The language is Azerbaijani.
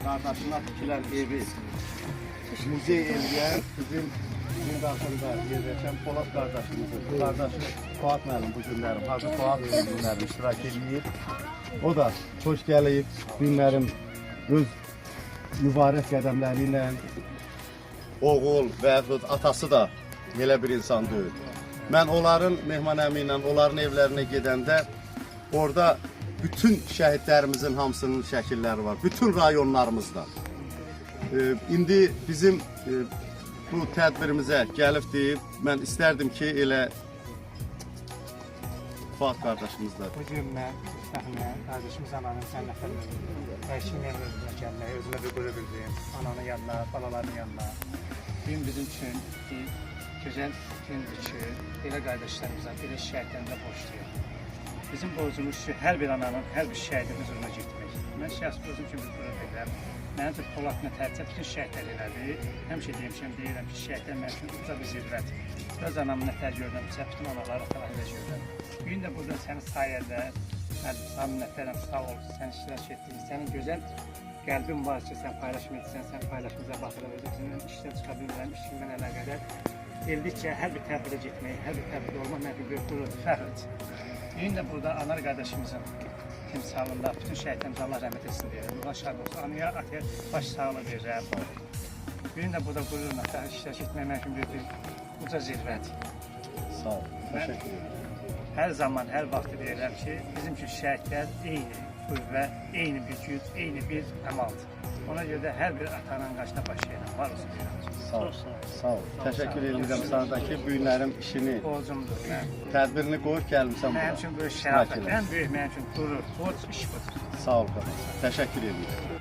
Qardaşına tikilən evi muzey eləyən bizim Mindaxında yerləşən Polad qardaşımızın qardaşı Fuad müəllim bu günlərim, Hacı Fuad bu günlərim iştirak eləyir. O da xoş gəlib, günlərim öz mübarək qədəmləri ilə oğul və yaxud atası da elə bir insan deyil. Mən onların Mehman əmi ilə onların evlərinə gedəndə orada bütün şəhidlərimizin hamısının şəkilləri var. Bütün rayonlarımızda. İndi bizim bu tədbirimizə gəlib deyib, mən istərdim ki, elə Fuad qardaşımız da Bu gün mən xoşbəxtəm, qardaşımız ananın cənnətə dəyişilməyən özünə gəlmək, özümə bir qürur bildim. Ananın yanına, balalarının yanına. Bu gün bizim üçün bir gözəl gündür ki, belə qardaşlarımıza, belə şəhidlərimizə borcluyuq. Bizim borcumuz ki, hər bir ananın, hər bir şəhidin hüzuruna getmək. Mən şəxs özüm üçün bir qürur bilirəm. Mənim üçün Polad nətərcə bütün şəhidlər elədi. Həmişə demişəm, deyirəm ki, şəhidlər mənim üçün uca bir zirvədir. Öz anamı nətər görürəmsə, bütün anaları, ataları elə görürəm. Bu gün də burada sənin sayəndə, müəllim, sağ minnətdaram, sağ ol, sən iştirak etdin, sənin gözəl qəlbin var ki, sən paylaşım edirsən, sən paylaşımıza baxıram, özümdən işdən çıxa bilmirəm, işimdən əlaqədar. Eldikcə hər bir tədbirə getmək, hər bir tədbirdə olmaq mənim üçün böyük qürurdur, fəxrdir. Bu gün də burada Anar qardaşımızın timsalında bütün şəhidlərimizə Allah rəhmət etsin deyirəm. Allah şad olsun. Anaya, ataya baş sağlığı verirəm. Bu gün də burada qürurla iştirak etmək mənim üçün bir uca zirvədir. Sağ ol. Təşəkkür edirəm. Hər zaman, hər vaxt deyirəm ki, bizim üçün şəhidlər eyni qüvvə, eyni bir güc, eyni bir əmaldır. Ona görə də hər bir atanın qarşısına baş edirəm. Var olsun deyirəm. Sağ ol. Sağ ol. Təşəkkür edirəm sana da ki, bu günlərim işini, Borcumdur mənim. tədbirini qoyub gəlmisən bura. Mənim üçün böyük İştirak şərafət, eləmisən. ən böyük mənim üçün qürur, borc iş budur. Sağ ol qardaş. Təşəkkür edirəm.